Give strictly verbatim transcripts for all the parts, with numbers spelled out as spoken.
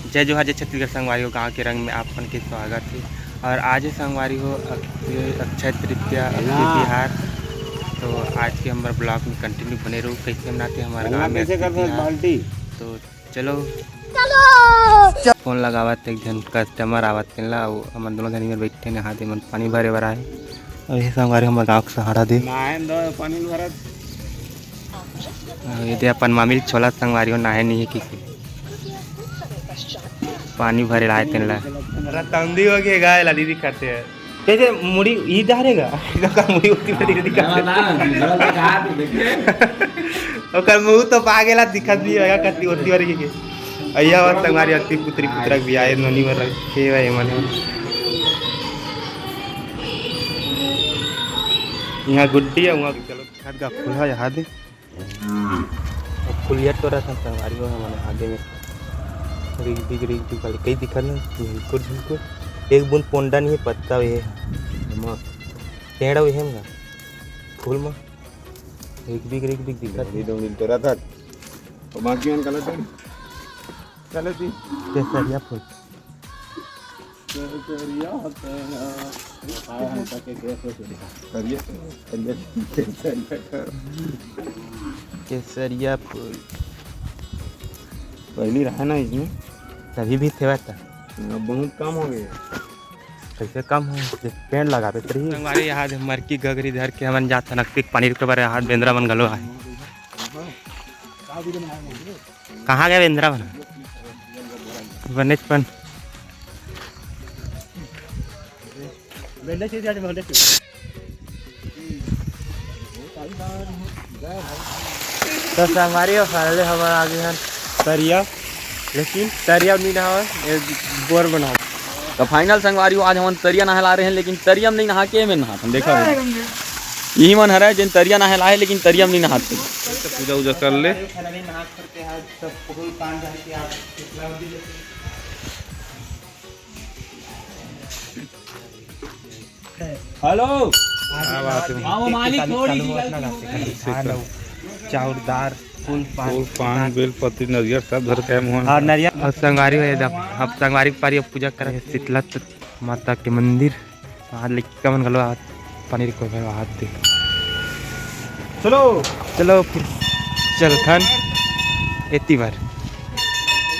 जय जोहार, जय छत्तीसगढ़ संगवारी हो, गाँव के रंग में आप मन के स्वागत हे। और आज हे संगवारी हो अक-, अक्षय तृतीया, अक्ति तिहार। तो आज के हमर vlog में continue बने रहू, कैसे मनाथे हमर गाँव में अक्ति तिहार। तो चलो। फोन लगावत एक झन customer आवत तेन ला, अउ हमन दोनों झन इधर बैठे नहा दे मन पानी भरे बर आए। अउ ये संगवारी हमर गाँव के सहारा दे। नहाए न दो, पानी भरत। अउ ये दे अपन मामिल छोला संगवारी हो नहाए नहीं है कि पानी भरे लाए तेन ला। रतौंधी हो गए गाय ला दीदी खाते हैं। कैसे मुड़ी ई डारेगा? इधर का मुड़ी उतनी बड़ी दिखा। ओकर मुंह तो पागेला दिखत भी होगा कत्ती ओती वाली के। अइया बात संगवारी अक्ति पुत्री पुत्रक भी आए नोनी में रखे हुए मने। यहाँ गुड्डी है, वहाँ चलो। खत का फूल है यहाँ दे। अब फुलिया टोरा था संगवारी हो हमन आगे में। रिग बिग, रिग बिग वाली कई दिखत ना, झिलकुर, झिलकुर। एक बूंद पोंडा नहीं, पत्ता वे है। मा। टेढ़ा वे है ना, फूल मा। रिग बिग, रिग बिग दिखत डोंगरी, है। डोंगरी टोरा था। तो बाकी मन गलत है। गलत ही। केसरिया फूल। केसरिया होते हैं। हाँ, हम तक के केसरिया। करिए, करिए, केसरिया। केसरिया फूल। पहली रहा ना इसमें। तभी भी सेवा था। अब बहुत कम हो गया। कैसे कम हो? जे पेड़ लगावे तो रही। संगवारी यहाँ दे मरकी गगरी धर के हमन जात हन अक्तिक पानी रुके बर, यहाँ बेंदरा मन घलो आए। कहाँ गए बेंदरा मन? बनेच पन। तो संगवारी हो, finally हमर आगे हन तरिया, लेकिन तरिया में नहीं नहावे, ये बोर बनावे। तो final संगवारी हो, आज हमन तरिया नहाए ला रहे हैं, लेकिन तरिया में नहीं नहा के में नहात हन, देखा हो। यही मन हरे, जिन तरिया नहाए ला है, लेकिन तरिया में नहीं नहाते। पूजा उजा कर ले। Finally नहा करके आज सब फूल पान धर के आप कितना भी लेते हैं। हेलो। क्या बात है। हाँ, वो मालिक थोड़ी सी गलती हो गई। हाँ, लो। चाउर, दार, फूल, पान। फूल, पान, बेल पत्ती, नरियर सब धर के आए मोहन। और नरियर। और संगवारी हो एकदम, अब संगवारी के पारी अब पूजा करे शीतला त-, माता के मंदिर। वहाँ लइका मन घलो आवत, पानी रिको भर हाथ दे। चलो। चलो फिर चलथन एती बर।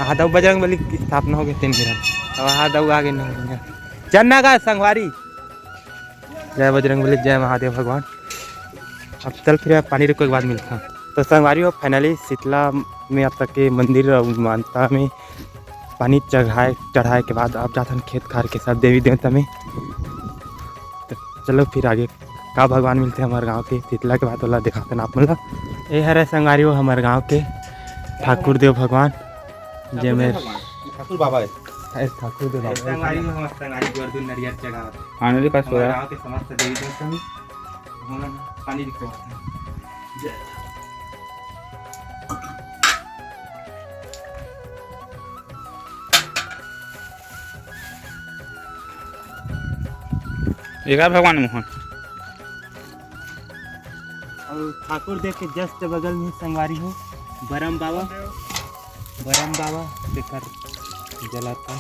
हाँ, दऊ बजरंग बली की स्थापना हो गई तीन गिरन। अब हाँ, दऊ आगे न हो गया। चन्ना का संगवारी। जय बजरंग बली, जय महादेव भगवान। अब चल फिर पानी रुके के बाद मिलता। तो संगवारी हो, finally शीतला में आप तक के मंदिर और मानता में पानी चढ़ाए, चढ़ाए के बाद आप जाथन खेत खार के सब देवी देवता में। तो चलो फिर आगे का भगवान मिलते हमारे गांव के शीतला के बाद वाला दिखाते ना आप मन ला। ए हरे संगवारी हो हमारे गांव के ठाकुर देव भगवान, जे मेर ठाकुर बाबा है। अरे ठाकुर देव बाबा। संगवारी हो, हमारे संगवारी जोर दूर नरियर चढ़ावत। हाँ, नदी का हमारे सोया। गांव के समस्त देवी देवता में हमन पानी रिखवाथन। जय। एकर भगवान मोहन। और ठाकुर देव के just बगल में संगवारी हो बरम बाबा, बरम बाबा के कर जलाता।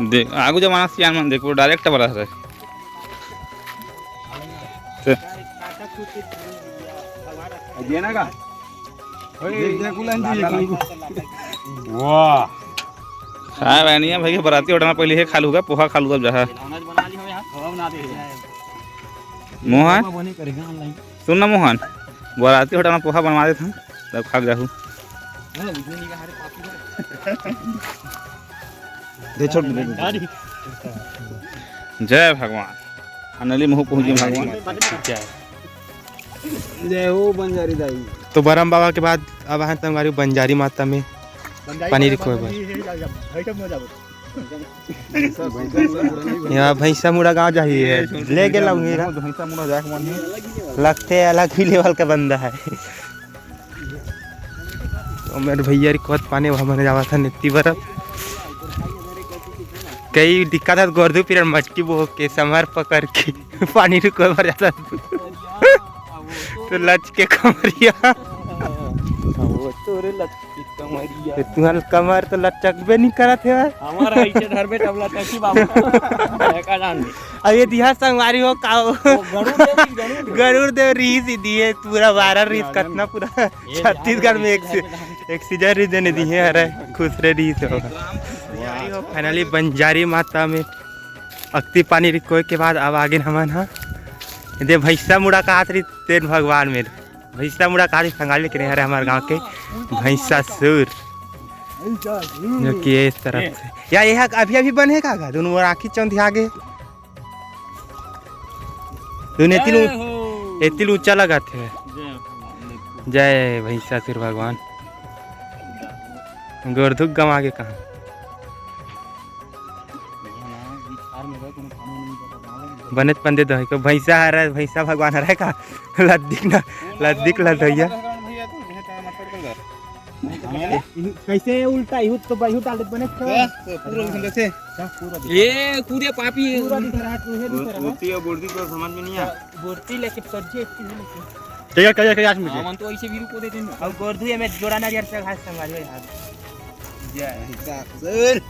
देख, आगू जमाना सियान मन देखो, direct बड़ा है। ये ना का? देख, देख, उलन जी, वाह। खाए वाए नहीं है भाई, बराती order में पहले ही खा लूंगा, पोहा खा लूंगा, जहाँ। मोहन, सुन ना मोहन, बराती order में पोहा बनवा देता हूँ, तब खा जाहू। दे छोड़ दे, दे। जय भगवान। फाइनली महू पहुंच गए भगवान। जय हो बंजारी दाई। तो बरम बाबा के बाद अब आए संगवारी बंजारी माता में। बंजारी पानी माता रिखोए बर। यहाँ भैंसा मुड़ा गाँव जाही है, ले के लाऊंगी ना। भैंसा मुड़ा जाके मन है। लगते अलग ही level का बंदा है। तो मेरे भैया रिखोत पानी वहाँ बने जावा था नेती बरफ। कई दिक्कत है, गोरदू पिरन मटकी बोह के समर पकड़ के पानी रिखोए बर जाता। तो लच के कमरिया। वो तोरे लटकी कमरिया। ये तुहर कमर तो लटकबे नहीं करत हे। हमारा ऐसे धरबे तब लटकी बाबू। का जान दे। अब ये दिहा संगवारी हो का हो? वो गरुड़ देव, गरुड़ देव। गरुड़ देव रीस ही दिए, पूरा बारह रीस, कतना पूरा ये छत्तीसगढ़ में एक सी-, एक सीजन रीस देने दिए। अरे खुश रे रीस हो। फाइनली बंजारी माता में अक्ति पानी रिकोय के बाद अब आगे हमन हा दे भैंसा मुड़ा का हाथ री तेन भगवान में। भैंसा मुड़ा काली संगाली के हरे हमारे गांव के भैंसासुर, जो कि ये इस तरफ से या ये अभी अभी बने का गा दोनों ओर आँखी चौंधिया गे। दोनों एतिल ऊ-, एतिल ऊंचा लगा थे। जय भैंसासुर भगवान। गोरधुक गवा के कहा बने पंदे दो है को भैंसा हरा, भैंसा भगवान हरा का लद्दिक ना, लद्दिक लदैया। कैसे ये उल्टा इहू तो बहिऊ डाल देत बने। पूरा दिख रहा है, तू ये दिख रहा है। होती है बुर्दी तो समझ में नहीं आ। बोलती लेकिन सब्जी अच्छी है लेकिन। कहिया, कहिया, कहिया आज मुझे? हमन तो ऐसे भी रुको देते हैं। और गोरधुए में जोड़ा नारियल से घास संभाल ले हाथ। जय हिंद।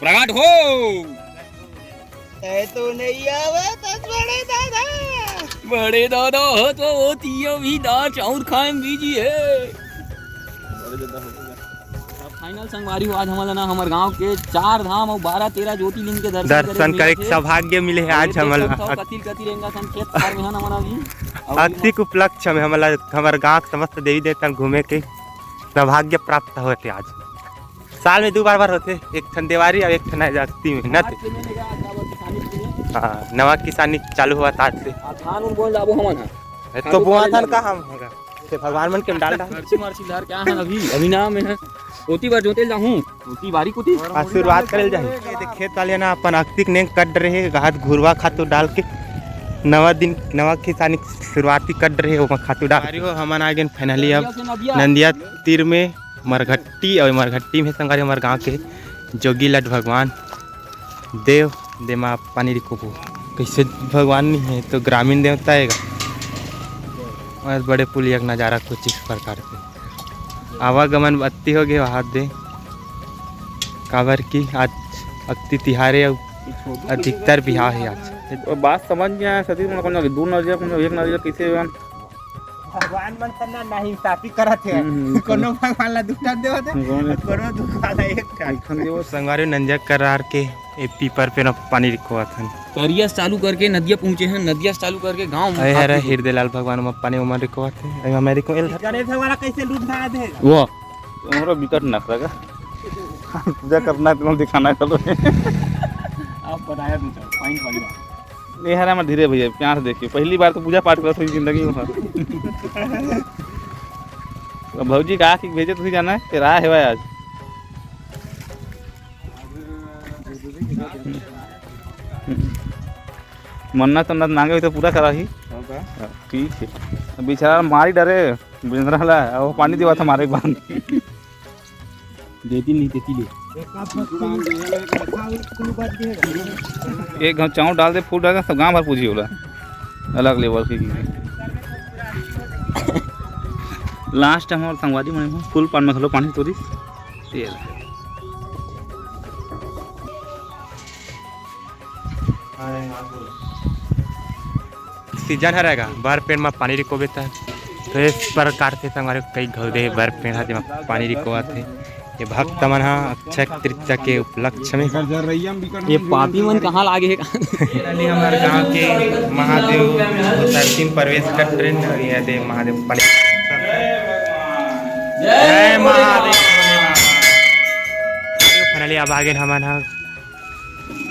प्रकट हो। ए तो नहीं आवे तो बड़े दादा। बड़े दादा हो तो वो तीनों भी दाल चाउर खाए में बिजी है। बड़े दादा हो गया। फाइनल संगवारी हो, आज हमन ला ना हमर गांव के चार धाम अउ बारह तेरह ज्योतिर्लिंग के दर्शन दर्शन करे के मिले हे। सौभाग्य मिले हे आज हमन ला। कति कति रेंगा सन खेत खार में हन हमन अभी। अतिक उपलक्ष्य में हमन ला हमर गांव के समस्त देवी देवता घूमे के सौभाग्य प्राप्त होथे आज। साल में दू बार बार होथे, एक ठन देवारी अउ एक ठन अक्ति में। हाँ, नवा किसानी चालू होवत आज से। धान उन बोए जाबो हमन हा। तो बोआ धान का हम होगा? ते भगवान मन के में डाल डाल। मर्ची मर्ची लहर क्या है अभी, अभी ना में है। ओती बार जोते जाहूं, ओती बारी कुती। आशीर्वाद करल जाही। ये देख खेत वाले ना अपन अक्तिक नेंग कट रहे, घात घुरवा खातू डाल के नवा दिन, नवा किसानी शुरुआती कट रहे, ओमा खातू डाल के। हो हमन आ गेन finally अब नंदिया तीर में मरघट्टी, और मरघट्टी में संगारी हमर गांव के जोगी लट भगवान। देव, दे मा पानी रिकोबो। कैसे भगवान नहीं है तो ग्रामीण देवता आएगा। और बड़े पुलिया का नज़ारा कुछ इस प्रकार से। आवागमन अति हो गए वहाँ दे। काबर की आज अक्ति तिहारे अउ अधिकतर बिहाव है आज। और बात समझ में आया सती में कोनो दूर नजर, कोनो एक नजर कैसे भगवान मन से ना नाइंसाफी करत हे। हम्म, हम्म। कोनो भगवान ला दू ठन देवत हे, हम्म, कोनो कोनो दुख वाला एक ठन। एक ठन देवत। संगवारी नंदिया करार के ए पीपर पे ना पानी रिकोवत हन। तरिया से चालू करके नदिया पहुँचे हैं, नदिया से चालू करके गाँव में अरे हरे आते हैं। हिरदेलाल भगवान में पानी उमन रिकोवत हे। अरे हमारे को एल गणेश भगवान कैसे लूट ना दे। वो तो हमारा विकट नखरा का पूजा करना है, तुम दिखाना है, चलो। आप बताया दो चार पॉइंट वाली बात। ये हरे हमर धीरे भैया, प्यार से देखिए, पहली बार तो पूजा पाठ करत होई जिंदगी में। तो भौजी का कि भेजे तुही जाना है, तेरा हेवा आज। मन्नत तन्नत मांगे हुई तो पूरा कराही। हाँ, ठीक है। बेचारा मारी डरे, बेंदरा ला, वो पानी देवा था मारे एक बार। देती नहीं देती ले। एक घाव चाउर डाल दे, फूल डाल दे, सब गांव भर पूजी होला। अलग लेवल के। लास्ट हम और संगवारी मन फूल पान में घलो पानी तोरी। तेल। सीजन हर रहेगा, बर पेड़ में पानी रिकोबे त, तो इस प्रकार से संगवारी कई घल दे बर पेड़ हा, जेमा पानी रिकोवत हे। ये भक्त मन हा अक्षय तृतीया के उपलक्ष्य में। ये पापी मन कहाँ लागे हे? ये हमारे गांव के महादेव धरती में प्रवेश कर रहे हैं। ये दे महादेव पानी। जय महादेव। फाइनली अब आगे हमन हा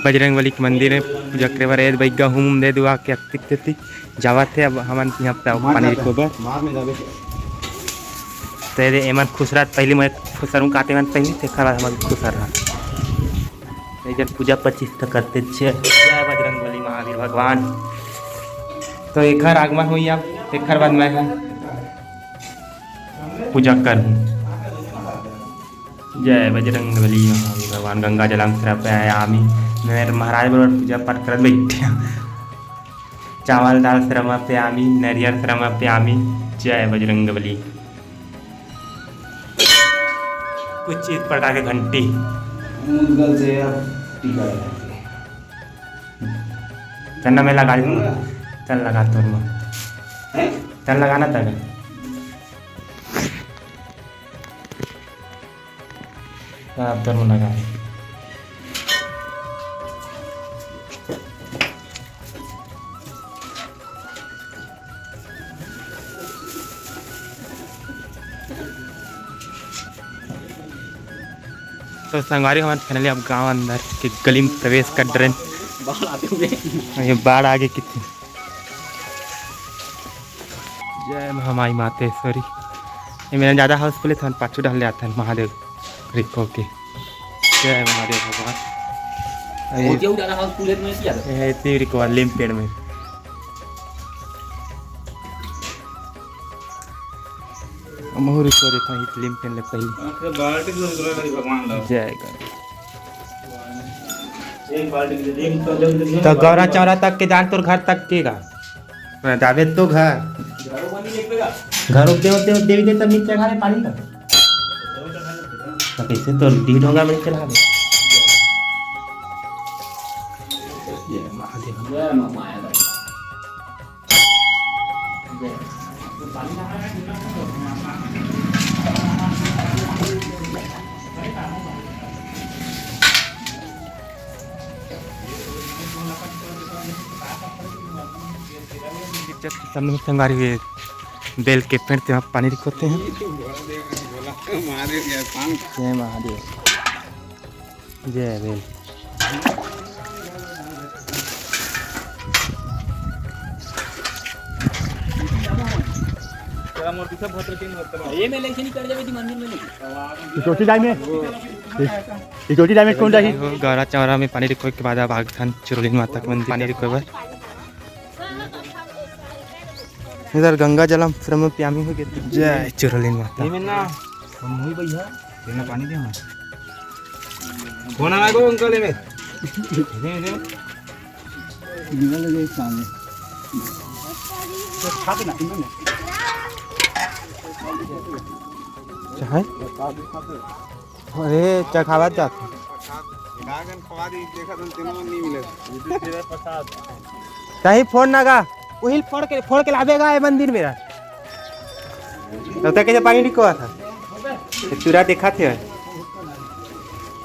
बजरंग बली के मंदिर में पूजा करे बर, ए बइगा हुम दे दुआ के अक्तिक देती जावत हे। अब हमन यहाँ पे पानी रिकोबर। तेरे एमन खुश रहत, पहली मैं खुश रहूँ, काते मन पहली, तेखर बाद हमन खुश रहत। एक जन पूजा पच्चीस तक करते छे। जय बजरंग बली महावीर भगवान। तो एखर आगमन हुई, अब तेखर बाद मैं पूजा कर। जय बजरंग बली महावीर भगवान। गंगा जलम समर्पयामि। मैं महाराज बरोबर पूजा पाठ करत बैठे। चावल दाल समर्पयामि, नरियर समर्पयामि। जय बजरंग बली। कुछ इस प्रकार के घंटी। मुद्गल से अब टीका लगाएंगे। चन्ना में लगा दी। चल लगा तोर में। हैं? चल लगाना तक। अब तोर में लगा। तो संगवारी, हमन finally अब गांव अंदर के गली में प्रवेश कर डरेन। बाढ़ आते हुए। ये बाढ़ आगे कितनी। जय महामाई मातेश्वरी। ये मेरा ज्यादा housefull है, तो हम पाछू डाल ले आते हैं महादेव रिको के। जय महादेव भगवान। अरे, वो क्यों ज्यादा housefull है, तुम्हें क्या लगता है? ये तीर को लिम पेड़ में। महूरी को देखा, इस लिम पेड़ ले पहले। आखिर बाल्टी से उतरा भाई भगवान दा। जय गणेश। एक बाल्टी के लिए एक तो जल्दी से तो गौरा चौरा तक के जान, तोर घर तक के गा। मैं जाबे तो घर। घरों को नहीं देख लेगा। घरों के होते होते देवी देवता नीचे चढ़ा रहे पानी का। तो कैसे तो डी डोंगा में चढ़ा दे। जय महादेव। जय माँ माया दा। जब सामने में संगवारी हुए बेल के पेड़ ते वहाँ पानी रिकोते हैं। जय महादेव। जय बेल। इचोटी डैम में, इचोटी डैम में कौन जाही? गौरा चौरा में पानी रिकोए के बाद अब आगथन चिरोली माता के मंदिर पानी रिकोए बर। इधर गंगा जलम समर्पयामी हो गए। जय चिरोली माता। ये में ना, हम हुई भैया, तेना पानी दे हम। कौन आ गो अंकल ये में? दे, दे। निकल गए सामने। चाहे? अरे, चखावत जात। गागन खवा दी, देखा तो तेनो नहीं मिले। कहीं फोड़ ना गा, उहिल फोड़ के, फोड़ के लावेगा ये मंदिर मेरा। तब तक कैसे पानी निको था? ये चूरा देखा थे।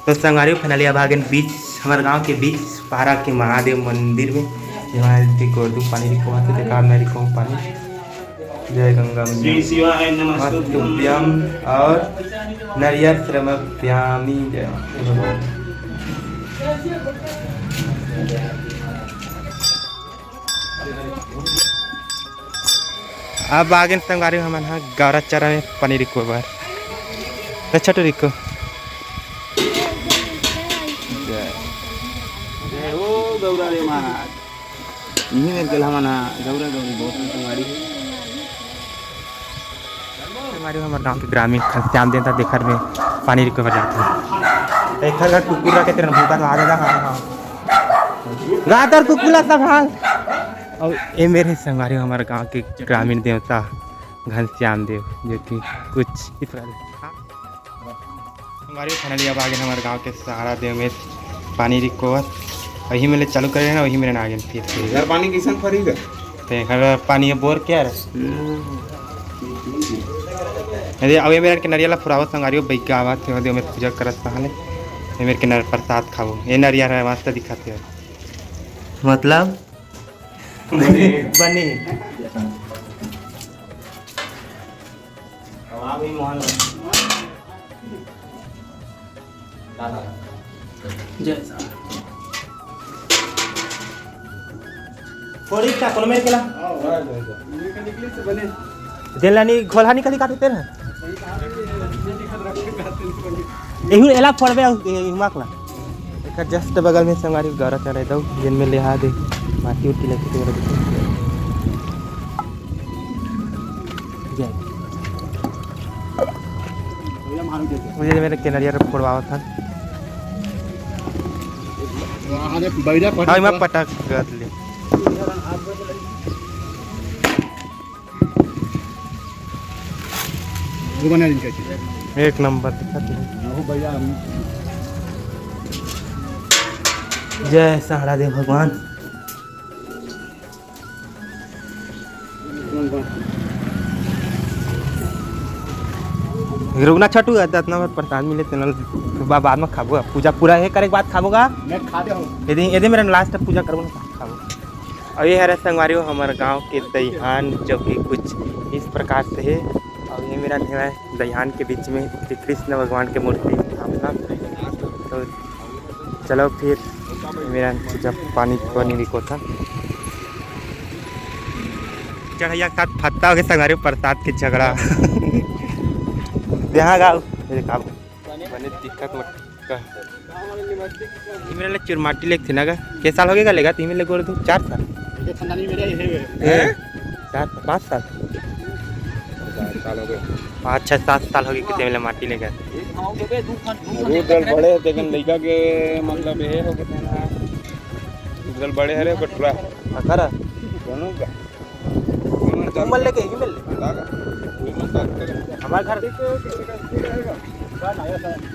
तो संगवारी finally अब आ गए बीच, हमारे गांव के बीच, पारा के महादेव मंदिर में। यहाँ देखो, दो पानी रिको, वहाँ से देखा, मैं रिको पानी। जय गंगा मैया। श्री शिवाय नमस्तुभ्यं। नमस्तुभ्यं और नरियर समर्पयामी। जय भगवान। अब आगे संगवारी हमन ह गौरा चरा में पानी रिको बर। तो छोटू रिको। जय। जय हो गौरा रे महाराज। इही मेर गेल हमन ह गौरा गौरी बहुत संगवारी। संगवारी हमर गांव के ग्रामीण घनश्याम देवता देखर में पानी रिको बर जाथे। एखर घर कुकुर रखे तेरन भूखा तो आ दादा, हाँ, हाँ। गा तोर कुकुर ला संभाल। अउ ए मेर संगवारी हमर गांव के ग्रामीण देवता घनश्याम देव, जो कि कुछ इस प्रकार संगवारी finally अब आ गए हमारे गांव के सहारा देव में पानी रिकोवर। वही में ले चालू करे ना, वही में आ गए फिर से। यार पानी किसन फरी गा? ते घर पानी ये बोर क्या रे? अरे अवे मेरे के नरियल ला फुरावत संगवारी, बैग आवत हे, देव में पूजा करत पहले। ये मेरे के नर प्रसाद खाओ। ये नरियल है मस्त दिखत है। मतलब? बने। जय साहब। फोड़ी का कोनो मेर केला? जेला नी घोलहा निकली काटे तेल है। एहू एला फोड़बे अउ ए-, एहू माकला। एकर just बगल में संगवारी गौरा चढ़े दऊ, जिन में लेहा दे माटी उटी लगे तेरा। जय। मुझे मेरे के नरियर फोड़वावत हन। अरे बैरा पटक हाँ, मैं पटक गत ले। वो बना लीजिए। एक नंबर दिखत हे। जय सहाड़ा देव भगवान। रुकना छटू, अतना बर प्रसाद मिले तेना बा-, बाद में खाबो। अब पूजा पूरा हे करे के बाद खाबो गा। मैं खा दे हूँ। यदि, यदि मेरा लास्ट पूजा करबो ना, खाबो। और ये हरे संगवारी हो हमर गांव के दईहान, जो कि कुछ इस प्रकार से है। और ये मेरा नेवा दईहान के बीच में श्री कृष्ण भगवान के मूर्ति स्थापना। तो चलो फिर मेरा पूजा पानी, पानी रिकोथन। चढ़ैया के साथ फत्ता हो गया संगवारी, प्रसाद के झगड़ा। यहाँ गाओ, ये काम बने दिक्कत मत कर। ये मेरा ले चुरमाटी लेके थे ना गा? के साल हो गया लेगा? तीन ले गोर दो, चार साल। ये खानदानी मेरा ही है। हैं? चार, पाँच साल। चार साल हो गए। पाँच, छः, सात साल हो गए कितने मेरे माटी लेगा। वो दल बड़े, लेकिन लड़का के मतलब ये हो गए थे ना। दल बड़े हरे बटुरा। हाँ, करा। दोनों का। उमल लेके ही मिल ले। हमारे घर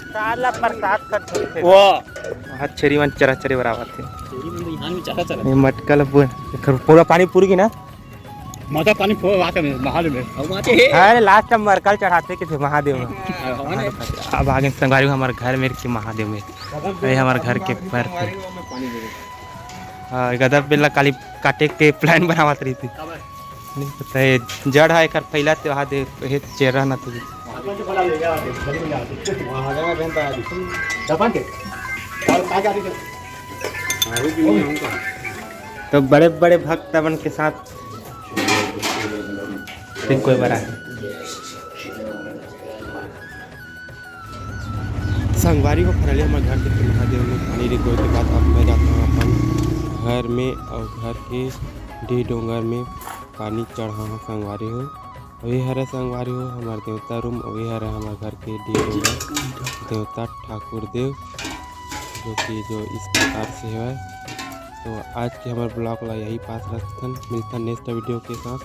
साला प्रसाद कर छोड़ते। वाह। हाथ छेरी मन चरा चरी बराबर थे। छेरी मन तो यहाँ में चरा चरा। ये मटका ल पूरा, पूरा पानी पूरी की ना? माता पानी पूरा वाके में, महादेव में। अरे लास्ट में मरकल चढ़ाते के थे महादेव में। हाँ, हाँ, हाँ। अब आगे संगवारी हमारे घर में के महादेव में। ये हमारे घर के पर थे। हाँ, गदब बेला काली काटे के प्लान बनावत रही थी। नहीं पता है, जड़ है एकर फैला ते वहाँ दे, हे चेहरा ना तो। तो बड़े बड़े भक्त अपन के साथ फिर कोई बड़ा है। संगवारी हो, फरले हमर घर के महादेव में पानी रिकोए के बाद अब मैं जाता हूँ अपन घर में और घर के डीह डोंगर में पानी चढ़ाहूँ संगवारी हो। अउ ये हरे संगवारी हो हमर देवता रूम, अउ ये हरे हमर घर के डीह डोंगर देवता ठाकुर देव, जो कि जो इस प्रकार से है। तो आज के हमर ब्लॉग ला यही पास रखथन, मिलथन नेक्स्ट वीडियो के साथ।